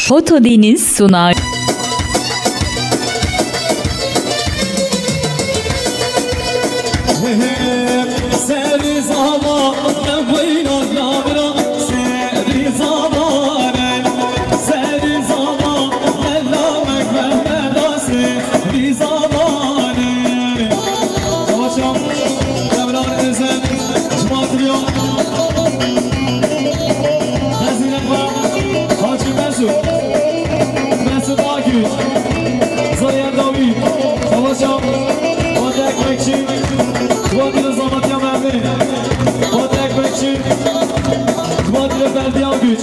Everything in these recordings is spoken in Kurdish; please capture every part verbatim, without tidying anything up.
Foto Deniz sunar. Hacı Mesut, Mesut Akgüç, Zayer David, Savaşa, Fatih Ekmekçi, Fatih Rıza Matya Mermi, Fatih Ekmekçi, Fatih Ferdi Akgüç,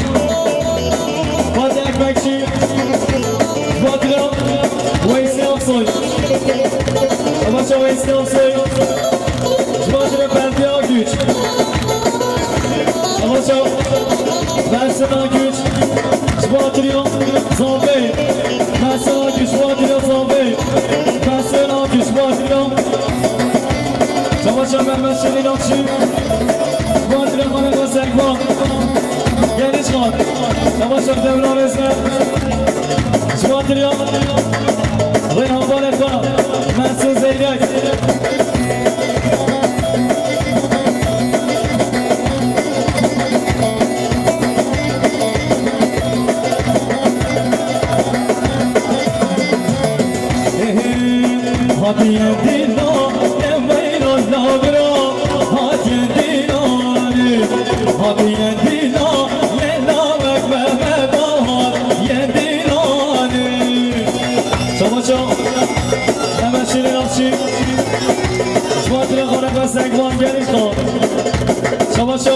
Fatih Ekmekçi, Fatih Veysel Aksoy, Savaşa Veysel Aksoy, Fatih Ferdi Akgüç. Savaşa Mersin Akgüç, ji bo hatiriya Zavê. Mersin Akgüç, ji bo hatiriya Zavê. Mersin Akgüç, ji bo hatiriya. Savaşa Mehmet Şirin Akşin, ji bo hatiriya Xaneta Sekvan. Geniş Xan. Savaşa Devran Özmen, ji bo hatiriya Reyhan Baleta. Mersin Zeyrek. Hatiye dîna, ne meyna navra, hatiye dîna, hatiye dîna, ne lavek Mehmet Ağa, ye dîna. Çamaşa, hemen şirin akşi. Şuatire xarebe Sekvan gelin xan. Çamaşa,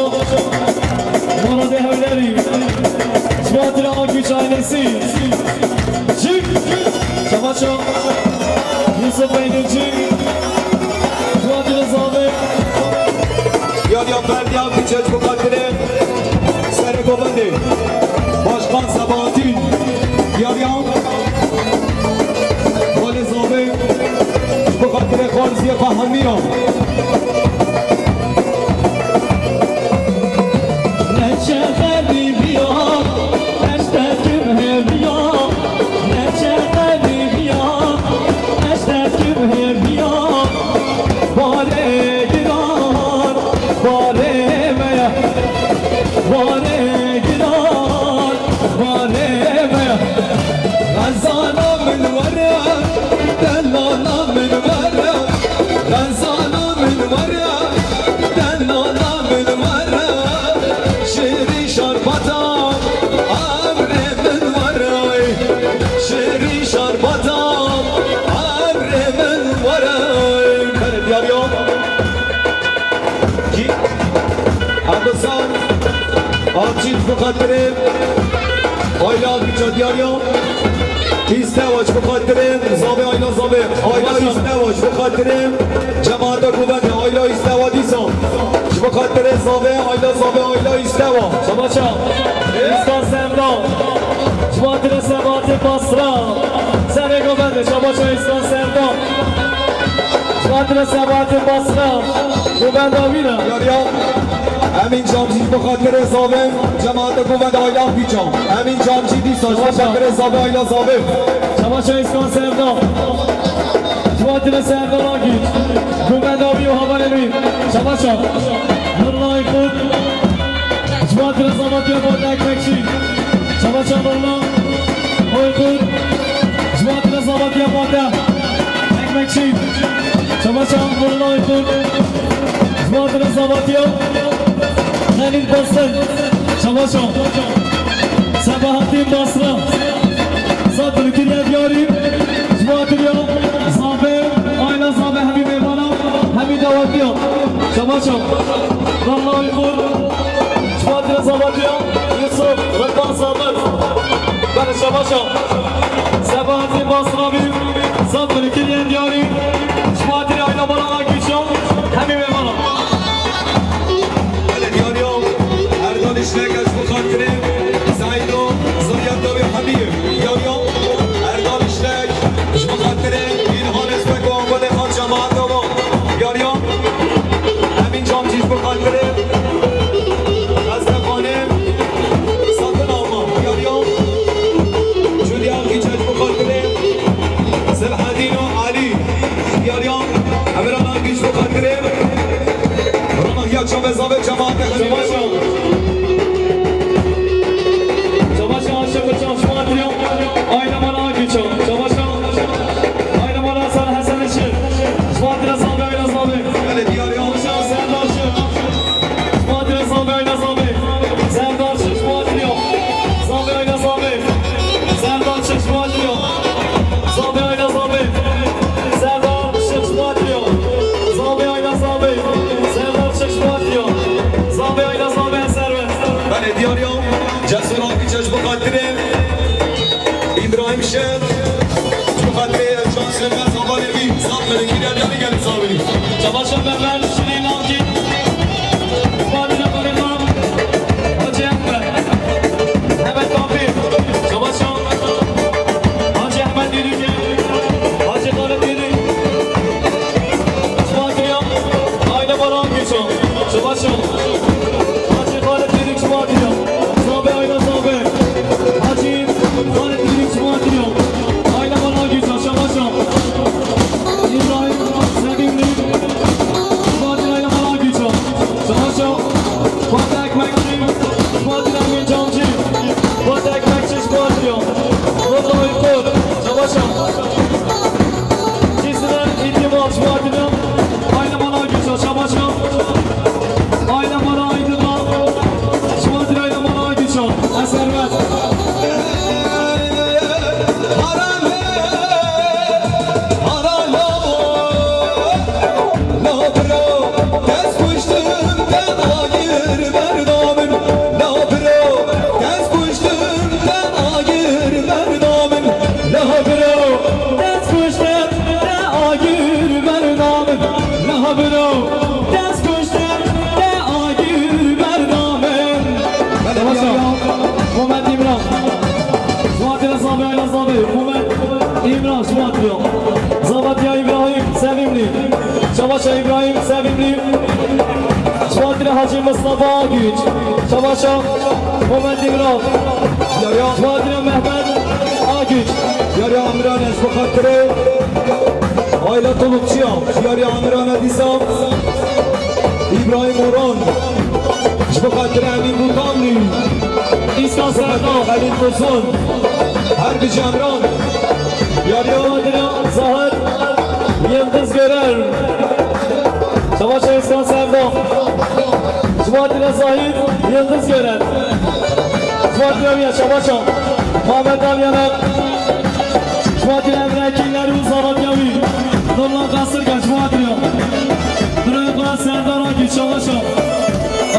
Muradê Hewlerî. Şuatire Akgüç ailesi. Çamaşa, Yusuf Peynirci. Şuatire Zavê. Yar yar berdiya küçük bu katile. Serê govendê. Başkan Sebahatîn. Yar yar. Xalê Zavê, ji bo xatirê xalziyê xwe hemiya. Neçe xerîbiya, ez tekim hêviya. Neçe xerîbiya, ez tekim hêviya. Barê giran, barê me ye. Barê giran, barê me ye. Xezala min were, delala min were. Xezala min were, delala min were. Şêrî şarbata, emrê min were. Şêrî şarbata, emrê min were. Berê diyar yo. Kî? Erdosan. Akçî ji bo xatirê Ayla Akgüç a diyar ya. Îstewa ji bo xatirê Zavê, Ayla Zavê. Ayla Îstewa ji bo xatirê cemaata govendê. Ayla Îstewa dîsa. Ji bo xatirê Zavê, Ayla Zavê, Ayla Îstewa. Şabaşa. Îskan Sevda. Ji bo xatirê Sebahatê Basra. Serê govendê. Şabaşa Îskan Sevda. Ji bo xatirê Sebahatê Basra. Govenda wî re. Yariya Emîn Camcî ji bo xatirê Zavê, cemaata govenda Ayla Akgüç a. Emîn Camcî dîsa ji bo xatirê Zavê, Ayla Zavê. Çamaşa Îskan Sevda. Ji bo xatirê Serdan Akgüç. Govenda wî û hevalên wî. Çamaşa. Nurla Aykut. Ji bo xatirê Zavatiya Bota Ekmekçî. Çamaşa Nurla Aykut. Ji bo xatirê Zavatiya Bota Ekmekçî. Çamaşa Nurla Aykut. Ji bo xatirê Zavatiya Xelîl Basir. Çamaşa Sebahatîn Basra. Zat li kiriye diyarî. Ji bo xatirê Zavê, Ayla Zavê hemî mêvana, hemî dawetiya. Çamaşa Nurla Aykut. Ji bo xatirê Zavatiya Yusuf Rıdvan Sabit. Bere Çamaşa. Sebahatîn Basra bî. Zat li kiriye diyarî. Ji bo xatirê Ayla Baran Akgüç a. Hemî mêvana. Belê diyariya Erdal Işlek ez bi xatirê Seydo Ziriyet Dawî Hemî. Diyariya Erdal Işlek ji bi xatirê Îlhan Özbek û Ankole Xan cemaat dava. Diyariya Emîn Camcî ji bi xatirê Xestexane satın alma. Diyariya Îbrahîm Şer, ji xatirê Can Sönmez, hevalê wî, zaf milikî derya gelî sabirî. Çabaşa Mehmet, Şirîn Avcı, Fatih Abdurrahman, Hacı Ahmet, Mehmet Kafir, Çabaşa, Hacı Ahmet Yürüke, Hacı Khalid Yürük, Fatih, Ayna Baran Gülşah, Çabaşa, Hacı Khalid Yürük, Fatih, Zabe Ayna Zabe, Hacı Xalid Dîlîk ji Wan Dîlî. Ayna Bala Gîca, Şabaşa. Îbrahîm Sedîmlî. Ji Wan Dîlî Ayna Bala Gîca. Şabaşa. Fatih Ekmekçi. Ji Wan Dîlî Emîn Camcî. Fatih Ekmekçi ji Wan Dîlî. Mutlu Aykut. Şabaşa. Cîsine Îtîmal ji Wan Dîlî. Ayna Bala Gîca. Şabaşa. Ayna Bala Aydın'la. Ji Wan Dîlî Ayna Bala Gîca. Eser ver. Muhammed İmran. Fatih Zabe, Ayla Zabe, Muhammed İmran, Şubatlı. Zavatya İbrahim Sevimli. Çavaşa İbrahim Sevimli. Şubatlı Hacı Mustafa Güç. Çavaşa Muhammed İmran. Yarya. Şubatlı Mehmet Agüç. Yarya Amran ez bu hatırı. Ayla Tolukçuya. Yarya Amran Adisa. İbrahim Orhan. Ji bo xatirê Emîn Bûtanlî. Îskan Serdar. Xelîl Tosun. Her bi Camran. Yarya Adile Zahir. Yıldız Görer. Savaşa Îskan Serdar. Suatile Zahir. Yıldız Görer. Suatile Avya Savaşa. Muhammed Avyanak. Suatile Emre Kinler. Uzavat Yavi. Nurlan Kasırga. Suatile. Buraya Kuran Serdar Akgül. Savaşa.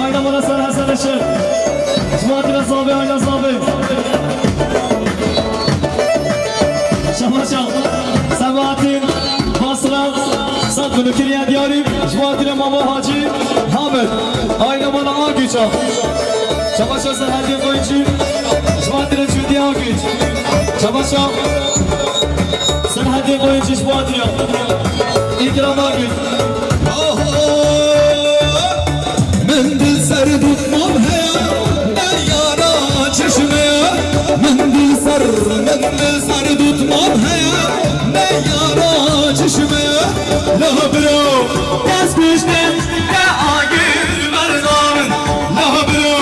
Ayna Mala Sarı Hasan Işık. Şubatîna Zavê, Ayna Zavê. Şabaşa. Sebahattin Basra. Sat bunu kiriye diyarî. Şubatîna Mama Hacı Hamid. Ayna Mala Agüça. Şabaşa Serhedî Koyuncu. Şubatîna Cüdi Agüç. Şabaşa. Serhedî Koyuncu Şubatîna. İkram Agüç. Min dil ser dutman heye, ne yara çeşme. Min dil ser, min dil ser dutman heye, ne yara çeşme. La bro, dest kuştem, te agir berdamin. La bro,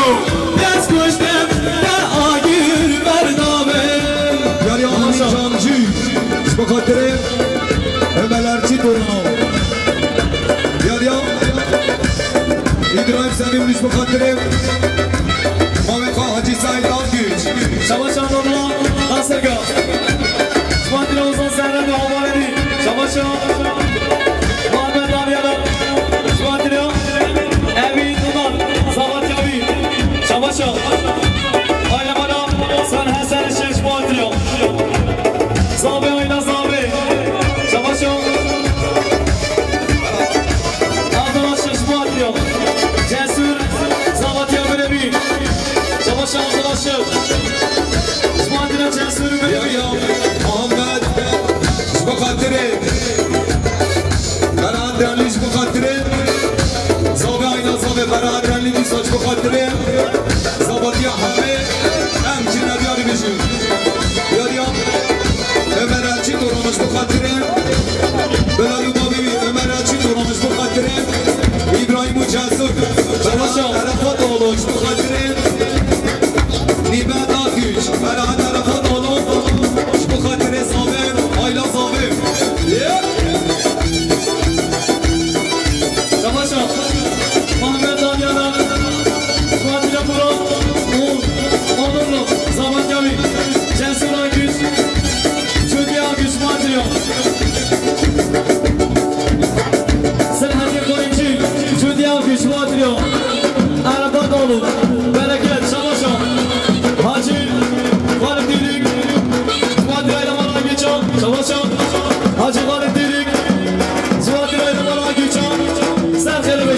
dest kuştem, te agir berdamin. Yarî Amî Çamcî, ji bo xatirê Ömer Erçi torno. Yarî Îbrahim Semîm ji bo xatirê Mame Xwe Hacî Saîd Akgüç. Şabaşa Nurla Kasırga. Şubatîna Ozan Serra ve Havareli. Şabaşa Muhammed Avyana. Şubatîna Evi Duman. Zavatyavi. Şabaşa. Aylemana Sen Hasan Şeş Şubatîna. Zabe Ayna Zabe. Şabaşa. Arkadaşlar Şubatîna. Cesur. Zavatya Birebi. Şabaşa arkadaşlar.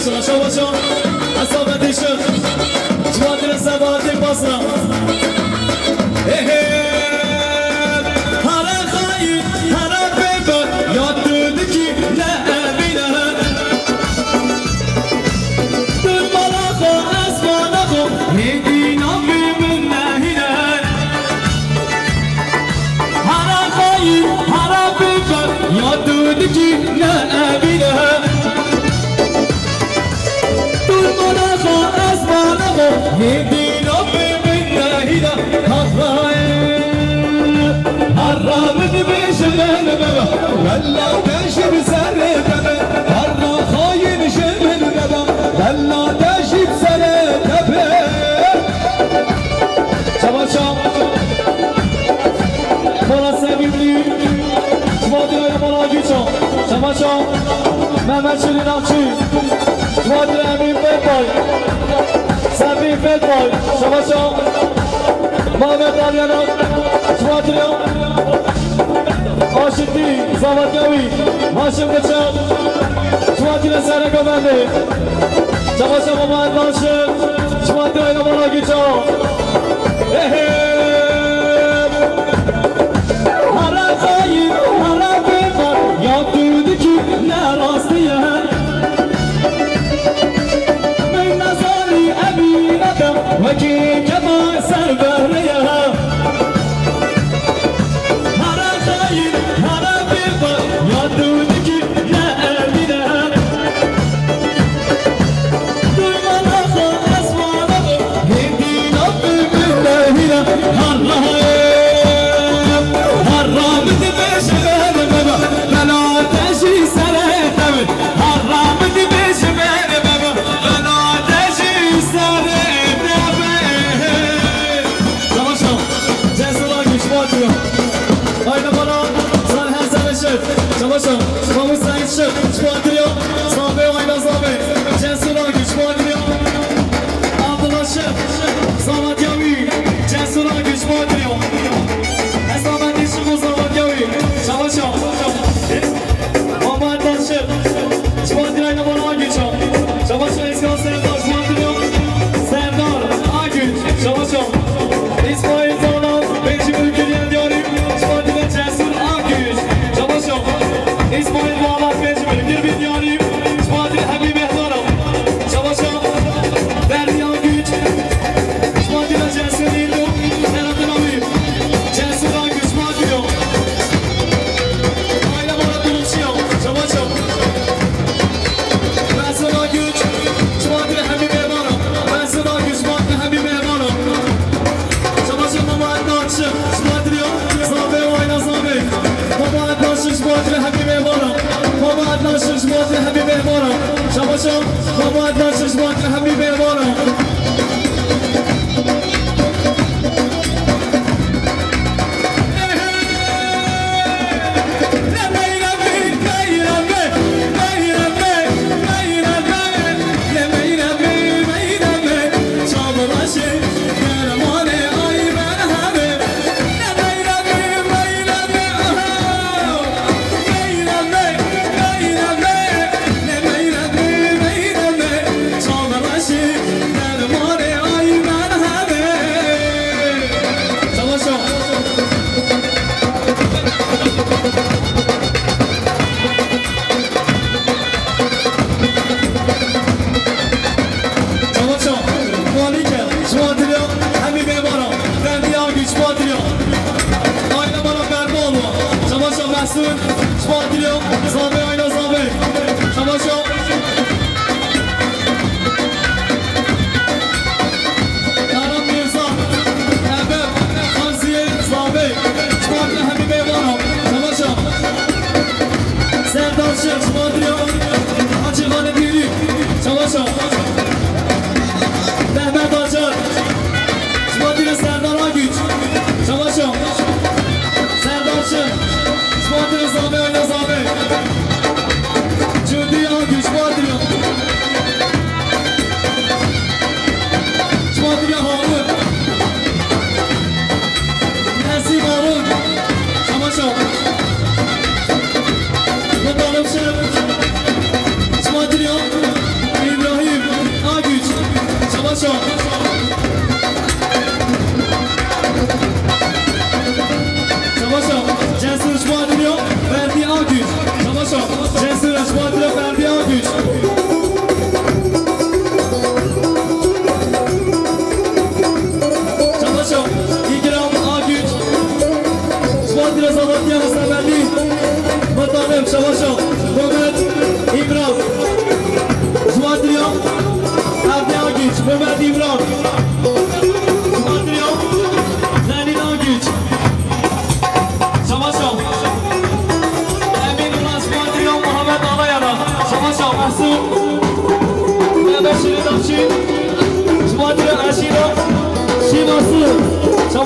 Şaşa başa, hesabetê şir. Ji wan dire sebatê pasra. Ehe. Hara xayîn, hara bêber, ya tu dikî ne evîne. Tu mala xwe, ez mala xwe, hêdî navê min nehîne. Hara xayîn, hara bêber, ya tu dikî ne evîne. Tu mala xwe, ez mala xwe, hêdî navê min nehîne. Hara, hara min dibêje min bebe, wella te jî bi serê te be. Hara xayîn ji min bebe, wella te jî bi serê te be. Şabaşa. Mala Sevîmlî. Şima dirayê mala Gîço. Şabaşa. Mehmet Şirîn Akçî. Şima dirayê Emîn Fetbay. Sevî Fetbay. Şabaşa. Mehmet Alyanak. Şima dirayê. Aşitî. Zavat Yawî. Haşim Gıçak. Şima dirayê Sereka Bendê. Şabaşa Mehmet Naşir. Şima dirayê mala Gîço. Hara xayîn, hara bêbar, ya tu dikî ne rastî ye. Min nezanî evîne te wekî kema ser berê ye. Hara xayîn, hara bêbar, ya tu dikî ne evîne. Savaşa, Cesur Akgün, Şubat diyor. Haydi bana, Sarı Hasan Işık, Savaşa, Mahmut Sayın Işık, Şubat diyor. Sabe, Ayla Sabe, Cesur Akgün, Şubat diyor. Abdullah Işık, Samat Yavi, Cesur Akgün, Şubat diyor. Esamet Işık, Samat Yavi, Savaşa. Mama Taşık, Şubat diyor, Ayla bana Akgün, Savaşa. Serdar Akgünç, Savaşa. İsmail Zalan, Benjamin Gülyen Yarim, Şubat ile Cesur Akgünç, Savaşa. İsmail Zalan, Benjamin Gülbin Yarim, Şubat ile Habib Ehdaram, Savaşa. Derya Güç, Şubat ile Cesur İldo, Selahattin Habib, Cesur Akgünç, Şubat ile. Aile Barat Duruşuyor, Savaşa. Mesela güç, Şubat ile Habib Ehdaram. Mesela güç, Şubat ile Habib Ehdaram. Savaşa Mama Adnan Şık, Şubat ile Zabe, Ayla Zabe. Mama Adnan Şık, Şubat ile Habib Ehdaram. Mama Adnan Şık, Şubat ile Habib Ehdaram. Savaşa Mama Adnan Şık, Şubat ile Habib Ehdaram.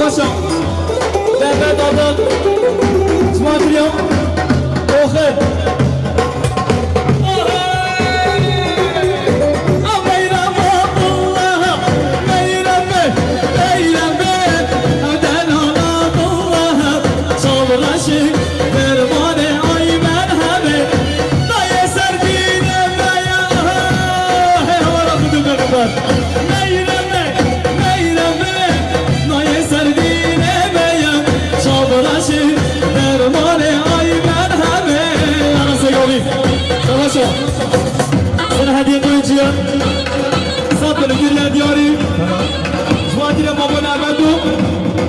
Mehmet Adan, Smakriya, Oxir. Meyreme, meyreme, nayê serdînê me ye, çavraşî dermanê ay merhemê. Ana Segavî. Savaşa. Sana hediye koyucuya. Satın güllen diyarî. Zuatire Mabon Erbendu.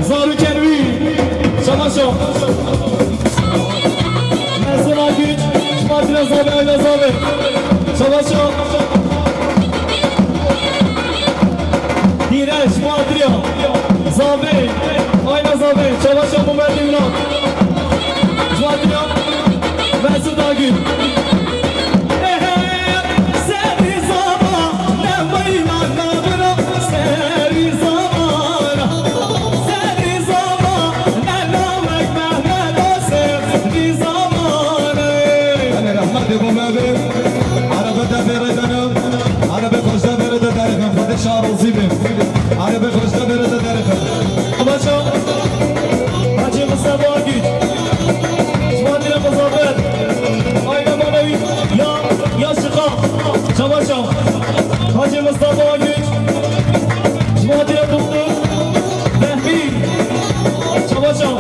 Zaru Kenwi. Savaşa. Mesela güç. Zuatire Zabe, Ayla Zabe. Savaşa. Dîreş, Şuatriya, Zavê, Ayna Zavê, Çavaşa Mumet Îmran, Şuatriya, Mesut Agün. Ehe, serî zama, ne meyman nabira, serî zama, serî zama, ne nawek Mehmet Asif, serî zama. Hadi rahmetli bu mevim, araba da verelim. Arabê xweş de bere de derixin, Xwedê şar rozî be. Arabê xweş de bere de derixin. Çabaşa, Hacı Mustafa Güç. Şuatriya Muzaffer. Ayna Manevî. Ya, ya şixa. Çabaşa. Hacı Mustafa Güç. Şuatriya Doktor Fehmi. Çabaşa.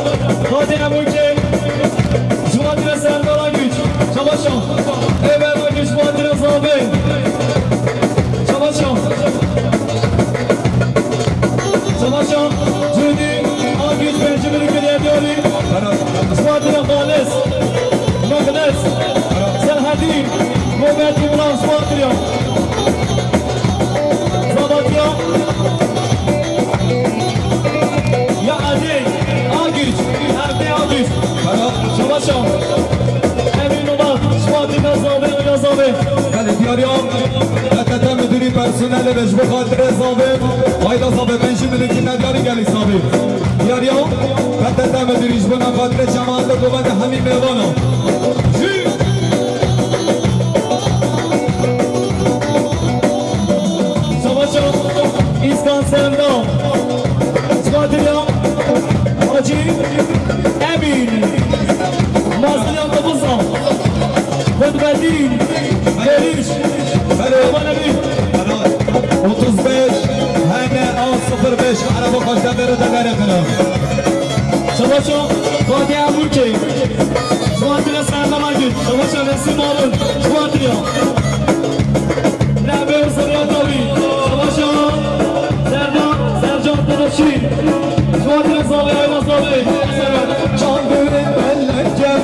Fatih Emülke. Şuatriya Serdar Güç. Çabaşa. Êber Agî ji bo Tirêz Avê. Çabaşa. Çabaşa. Cûdî Agî ji Pêncîmilî kiriye diyarî. Ji bo Tirêz Xalis. Mexles. Selhedîn. Mehmet Îmran ji bo Tirêz. Zabatiya. Ya Adê Agî. Erdê Agî. Çabaşa. Belê diyariya P T T müdürü personeli ve ji bo xatirê Zavê, Ayda Zavê, Pêncîmilî kiriye diyarî gelî Zavê. Diyariya P T T müdürü ji bo xatirê cemaat ve govende hemî mêvana. Jî. Savaşa, İskan Sendal. Squadrilla. Hacî Emîn. Mazlum Tabuzan. Kudbettin. Görüş. Alo. Aman Emîn. Otuz beş, H N A sıfır beş, araba kaçta beri de beri kına. Savaşa, Fatih Burçay. Squadrilla Serdar Aygün. Savaşa Resim Harun. Squadrilla. Rebê Sirya Dawî. Savaşa. Serdar, Sercan Tadaşî. Şuatir Zavê, Ayva Zavê. Çavê wê beleke,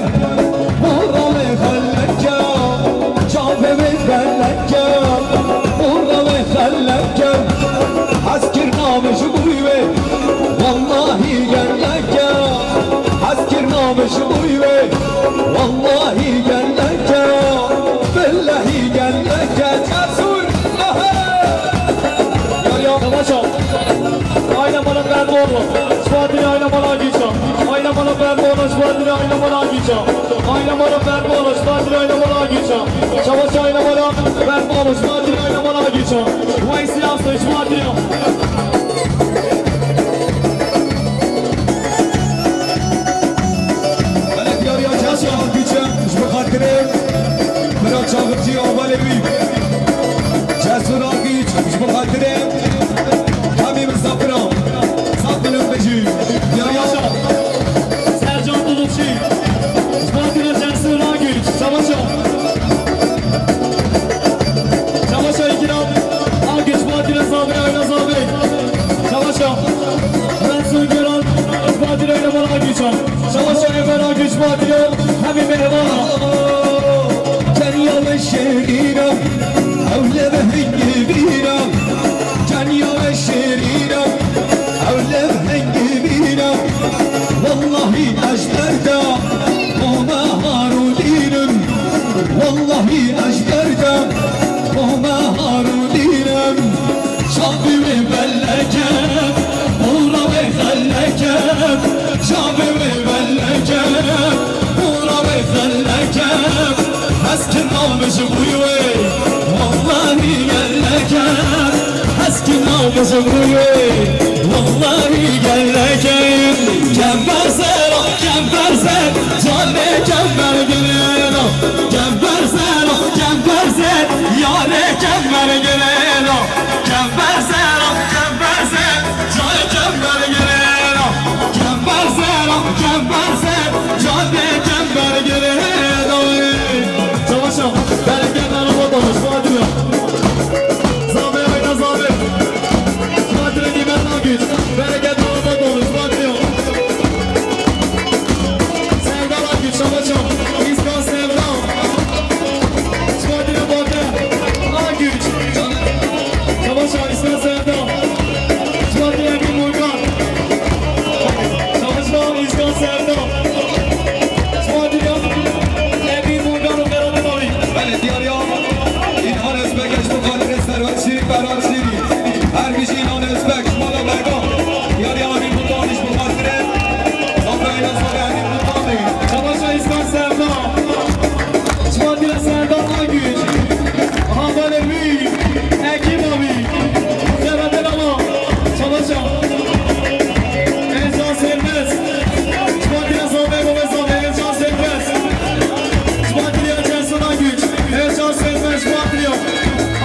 ora wê xeleke. Çavê wê beleke, ora wê xeleke. Hez kirina min ji bo wê, wellahî geleke. Hez kirina min ji bo wê, wellahî geleke. Billehî geleke. Cesur, ehe. Yar ya, yavaş ol. Ayna bana ver bolu. Şuadir ayna bana geçiyor. Ayna bana ver bolu. Şuadir ayna bana geçiyor. Ayna bana ver bolu. Şuadir ayna bana geçiyor. Çabaş ayna bana ver bolu. Şuadir ayna bana geçiyor. Vay silahsız Şuadir. Belediya ya Çarşamba gücü. Ji bo xatirê bira çaxircî ava lê wî. Cesur Agîç, ji bo xatirê hemî misafiran. Sağ olun, bijî. Ya, ya. Sercan Bulutçu. Ji bo xatirê Cesur Agîç. Savaşa. Savaşa İkram. Agîç, ji bo xatirê Zavê, Ayna Zavê. Savaşa. Resul Göral. Ji bo xatirê Ayna Agîç. Savaşa Êber Agîç Batriya, hemî mêvana. Cenya ve şerîna, ew lebe hengî bîna. Cenya ve şerîna, ew lebe hengî bîna. Wellahî ez berda, Homa Harûnînim. Wellahî ez berda, Homa Harûnînim. Çavê wê beleke, ora wê xeleke. Çavê wê bellekem, hûra wê xellekem, ez kinam ji bûyî wê, wellahî gellekem, ez kinam ji bûyî wê, wellahî gellekem. Kember sera, kember ser, canê kember girêda, kember sera, kember ser, yarê kember girêda, kember sera, kember ser. Çayê kember girêda, kember sera, kember ser, cadê kember girêda. Çabaşa, bereket araba dolu, Şuadriya. Zabe ayna zabe. Şuadriya nimet nagit. Bereket araba dolu, Şuadriya. Serdar Akgüç, Çabaşa. İskan Sevda. Şuadriya Bate. Akgüç. Çabaşa, İskan Sevda. Şuadriya Emin Volkan. Çabaşa, İskan Sevda. Şuadriya Emin Volkan û Berat Navî. Belê, diyariya. İlhan Özbek, Ecbo Kadirê Servet Şirî, Berat Şirî. Her bijî İlhan Özbek, Şuadriya Bergan. Diyariya Emin Volkan, Ecbo Kadirê. Zabe ayna zabe Emin Volkan. Çabaşa, İskan Sevda. Şuadriya Serdar Akgüç. Havalê wî, Ekîm abî. Zerrete lama. Çabaşa. Ercan Sönmez. Şuadriya Zabe, Baba Zabe, Ercan Sönmez. Şuadriya Ercan Akgüç. Ercan Sönmez, Şuadriya.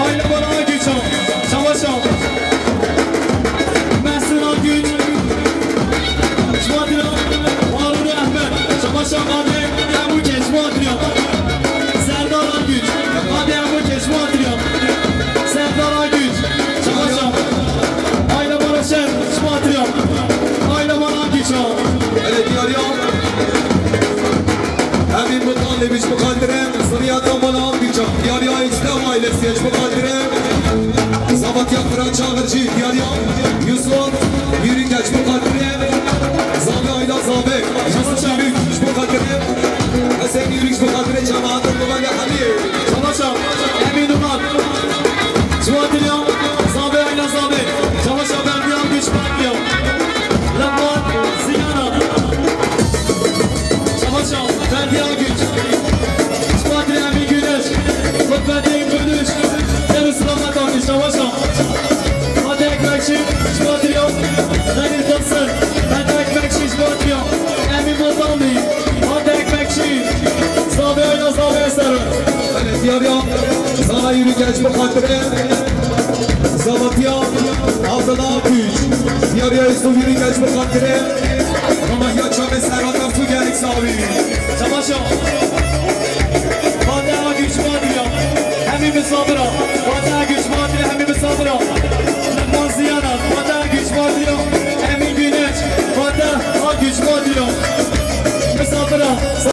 Aile bana Akgüç. Çabaşa. Mesut Akgüç. Şuadriya. Harun Ahmet. Çabaşa Kadir. Ebu Keç, Şuadriya. Serdar Akgüç. Hadi Ebu Keç, Şuadriya. Serdar Akgüç. Çabaşa. Aile bana Şen. Şuadriya. Aile bana Akgüç. Ele diyariya. Emin Mutalib, Ecbo Kadirê. Zuriya Tamala Akgüç. Diyariya İslam ailesi, Ecbo Kadirê. Zavatya Fırat Çağırcı, diyariya Yusuf Yürük, Ecbo Kadirê. Zabe ayna zabe Yusuf Yürük, Ecbo Kadirê. Hesen Yürük, Ecbo Kadirê, cemaatın Muhammed Halil. Çabaşa, Emin Umar. Şuadriya, zabe ayna zabe. Çabaşa, Berdiya Güç, Berdiya. Levvat Ziyana. Çabaşa, Berdiya Güç. Şuadriya Emin Güneş. Kutbettin Gülüş. Deniz Ramat Akgüç, Çabaşa. Hadi Ekmekçi, Şuadriya. Nadir Kılsın. Hadi Ekmekçi, Şuadriya. Emin Mutalib. Hadi Ekmekçi. Zabe ayna zabe eser. Diyariya. Zana Yürük, Ecbo Kadirê. Zavatya. Abdullah Akgüç. Diyariya Yusuf Yürük, Ecbo Kadirê. Ramahya Çamê Serhat Artu Gerik Savi. Çabaşa. Fatih Akgüç, Şuadriya. Hemî misafira. Fatih Akgüç, Şuadriya, hemî misafira. Lukman Ziyana. Fatih Akgüç, Şuadriya. Emin Güneş. Fatih Akgüç, Şuadriya. Misafira.